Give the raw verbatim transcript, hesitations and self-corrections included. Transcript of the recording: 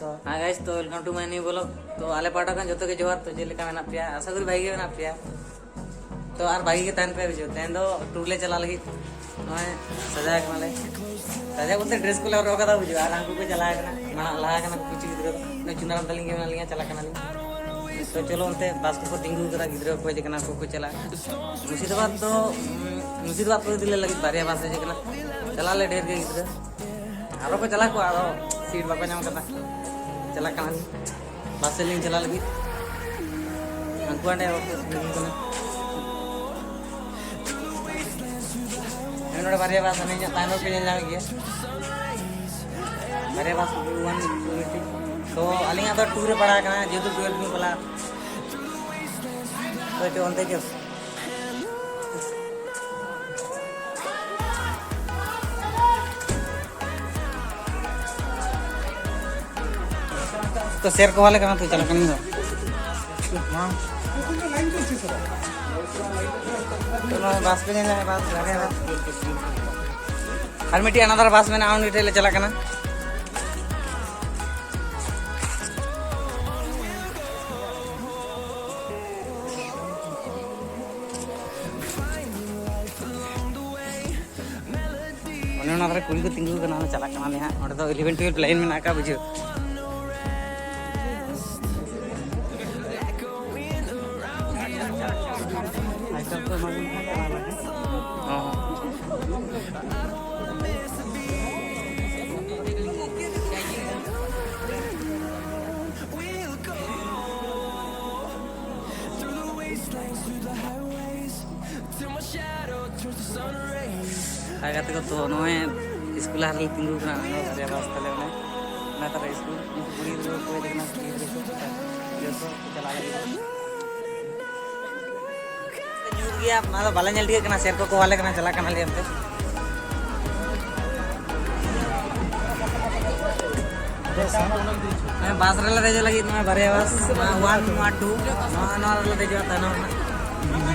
ᱛᱚ ᱦᱟᱭ ᱜᱟᱭᱥ, ᱛᱚ welcome to my new vlog. ᱛᱚ ᱟᱞᱮ ᱯᱟᱦᱴᱟ ᱠᱷᱚᱱ ᱡᱚᱛᱚ ᱜᱮ ᱡᱚᱦᱟᱨ᱾ ᱛᱚ ᱪᱮᱫ ᱞᱮᱠᱟ ᱢᱮᱱᱟᱜ ᱯᱮᱭᱟ? ᱟᱥᱟ ᱠᱚᱨᱤ ᱵᱷᱟᱜᱤ ᱜᱮ ᱢᱮᱱᱟᱜ ᱯᱮᱭᱟ᱾ ᱛᱚ ᱟᱨ ᱵᱷᱟᱜᱤ ᱜᱮ ᱛᱟᱦᱮᱱ ᱯᱮ ᱵᱩᱡᱷᱟᱹᱣ᱾ ᱛᱮᱦᱮᱧ ᱫᱚ ᱴᱩᱨ ᱞᱮ ᱪᱟᱞᱟᱜ ᱞᱟᱹᱜᱤᱫ᱾ ᱱᱚᱜᱼᱚᱭ ᱥᱟᱡᱟᱣ ᱠᱟᱱᱟᱞᱮ᱾ ᱥᱟᱡᱟᱣ ᱵᱚᱞᱛᱮ ᱰᱨᱮᱥ ᱠᱚᱞᱮ ᱦᱚᱨᱚᱜ ᱠᱟᱫᱟ ᱵᱩᱡᱷᱟᱹᱣ᱾ ᱟᱨ ᱦᱟᱱᱠᱩ ᱠᱚ ᱪᱟᱞᱟᱣ ᱠᱟᱱᱟ, ᱢᱟᱲᱟᱝ ᱞᱟᱦᱟ ᱠᱟᱱᱟ ᱠᱚ ᱠᱤᱪᱷᱩ ᱜᱤᱫᱽᱨᱟᱹ ᱫᱚ᱾ ᱱᱚᱜᱼᱚᱭ ᱪᱩᱱᱟᱨᱟᱢ ᱛᱟᱹᱞᱤᱧ ᱜᱮ ᱢᱮᱱᱟᱜ ᱞᱤᱧᱟ, ᱪᱟᱞᱟᱜ ᱠᱟᱱᱟᱞᱤᱧ᱾ ᱛᱚ ᱪᱚᱞᱚ ᱚᱱᱛᱮ ᱵᱟᱥ ᱠᱚᱠᱚ ᱛᱤᱸᱜᱩ ᱠᱟᱫᱟ, ᱜᱤᱫᱽᱨᱟᱹ ᱠᱚ ᱦᱮᱡ ᱠᱟᱱᱟ, ᱩᱱᱠᱩ ᱠᱚ ᱪᱟᱞᱟᱜᱼᱟ᱾ ᱢᱩᱨᱥᱤᱫᱟᱵᱟᱫᱽ ᱫᱚ, ᱩᱸ, ᱢᱩᱨᱥᱤᱫᱟᱵᱟᱫᱽ ᱠᱚ ᱤᱫᱤ ᱞᱮ ᱞᱟᱹᱜᱤᱫ ᱵᱟᱨᱭᱟ ᱵᱟᱥ ᱦᱮᱡ ᱠᱟᱱᱟ᱾ ᱪᱟᱞᱟᱜ ᱟᱞᱮ ᱰᱷᱮᱨ ᱜᱮ ᱜᱤᱫᱽᱨᱟᱹ᱾ ᱟᱨᱚ ᱠᱚ ᱪᱟᱞᱟᱣ ᱠᱚᱜᱼᱟ, ᱟᱫᱚ ᱥᱤᱴ ᱵᱟᱠᱚ ᱧᱟᱢ ᱠᱟᱫᱟ᱾ ᱪᱟᱞᱟᱜ ᱠᱟᱱᱟ ᱞᱤᱧ᱾ ᱵᱟᱥ ᱨᱮᱞᱤᱧ ᱪᱟᱞᱟᱜ ᱞᱟᱹᱜᱤᱫ᱾ ᱦᱟᱱᱠᱩ ᱦᱟᱸᱰᱮ ᱵᱟᱠᱚ ᱛᱤᱸᱜᱩ ᱠᱟᱱᱟ᱾ ᱦᱮᱸ, ᱱᱚᱰᱮ ᱵᱟᱨᱭᱟ ᱵᱟᱥ ᱦᱟᱱᱮ ᱤᱧᱟᱹᱜ ᱛᱟᱭᱱᱚᱢ ᱯᱮ ᱧᱮᱞ ᱧᱟᱢᱮᱫ ᱜᱮᱭᱟ᱾ ᱵᱟᱨᱭᱟ ᱵᱟᱥ, ᱳᱣᱟᱱ ᱢᱤᱫᱴᱤᱡ᱾ ᱛᱚ ᱟᱹᱞᱤᱧᱟᱜ ᱫᱚ ᱴᱩ ᱨᱮ ᱯᱟᱲᱟᱣ ᱠᱟᱱᱟ, ᱡᱮᱦᱮᱛᱩ ᱴᱩᱭᱮᱞᱵᱷ ᱨᱮᱞᱤᱧ ᱯᱟᱲᱟᱜᱼᱟ᱾ ᱛᱚ ᱪᱚ ᱚᱱᱛᱮ ᱪᱚ᱾ ᱛᱚ ᱥᱮᱨ ᱠᱚ ᱣᱟᱞᱮ ᱠᱟᱱᱟ ᱛᱚ, ᱪᱟᱞᱟᱜ ᱠᱟᱱᱟ ᱤᱧ ᱫᱚ᱾ ᱛᱚ ᱱᱚᱜᱼᱚᱭ ᱵᱟᱥ ᱯᱮ ᱧᱮᱞ ᱧᱟᱢᱮᱫ, ᱵᱟᱥ, ᱵᱟᱨᱭᱟ ᱵᱟᱥ᱾ ᱟᱨ ᱢᱤᱫᱴᱤᱡ ᱟᱱᱟᱫᱟᱨ ᱵᱟᱥ ᱢᱮᱱᱟᱜᱼᱟ, ᱩᱱᱤ ᱴᱷᱮᱡ ᱞᱮ ᱪᱟᱞᱟᱜ ᱠᱟᱱᱟ᱾ ᱚᱱᱮ ᱚᱱᱟ ᱫᱷᱟᱨᱮ ᱠᱩᱲᱤ ᱠᱚ ᱛᱤᱸᱜᱩ ᱠᱟᱱᱟ, ᱚᱸᱰᱮ ᱪᱟᱞᱟᱜ ᱠᱟᱱᱟᱞᱮ ᱦᱟᱸᱜ᱾ ᱚᱸᱰᱮ ᱫᱚ ᱤᱞᱮᱵᱷᱮᱱ ᱴᱩᱭᱮᱞᱵᱷ ᱞᱟᱭᱤᱱ ᱢᱮᱱᱟᱜ ᱟᱠᱟᱫ, ᱵᱩᱡᱷᱟᱹᱣ᱾ ᱦᱚᱸ᱾ ᱦᱟᱭ ᱜᱟᱛᱮ ᱠᱚ, ᱛᱚ ᱱᱚᱜᱼᱚᱭ ᱥᱠᱩᱞ ᱞᱟᱦᱟ ᱨᱮᱞᱮ ᱛᱤᱸᱜᱩ ᱠᱟᱱᱟ, ᱱᱚᱜᱼᱚᱭ ᱵᱟᱨᱭᱟ ᱵᱟᱥ ᱛᱟᱞᱮ ᱚᱱᱮ, ᱚᱱᱟ ᱛᱟᱞᱮ ᱥᱠᱩᱞ, ᱩᱱᱠᱩ ᱠᱩᱲᱤ ᱜᱤᱫᱽᱨᱟᱹ ᱠᱚ ᱦᱮᱡ ᱠᱟᱱᱟ, ᱠᱩᱲᱤ ᱜᱤᱫᱽᱨᱟᱹ ᱠᱚ, ᱡᱚᱛᱚ ᱠᱚ ᱪᱟᱞᱟᱜ ᱞᱟᱹᱜᱤᱫ᱾ ᱧᱩᱛ ᱜᱮᱭᱟ, ᱚᱱᱟ ᱫᱚ ᱵᱟᱞᱮ ᱧᱮᱞ ᱴᱷᱤᱠᱟᱹᱜ ᱠᱟᱱᱟ, ᱥᱮᱨ ᱠᱚ ᱠᱚ ᱦᱚᱦᱚᱣᱟᱞᱮ ᱠᱟᱱᱟ, ᱪᱟᱞᱟᱜ ᱠᱟᱱᱟᱞᱮ ᱚᱱᱛᱮ᱾ ᱦᱮᱸ, ᱵᱟᱥ ᱨᱮᱞᱮ ᱫᱮᱡᱚᱜ ᱞᱟᱹᱜᱤᱫ, ᱱᱚᱣᱟ ᱵᱟᱨᱭᱟ ᱵᱟᱥ, ᱱᱚᱣᱟ ᱳᱣᱟᱱ, ᱱᱚᱣᱟ ᱴᱩ, ᱱᱚᱣᱟ, ᱱᱚᱣᱟ ᱨᱮᱞᱮ ᱫᱮᱡᱚᱜᱼᱟ ᱛᱟᱭᱱᱚᱢ ᱨᱮᱱᱟᱜ᱾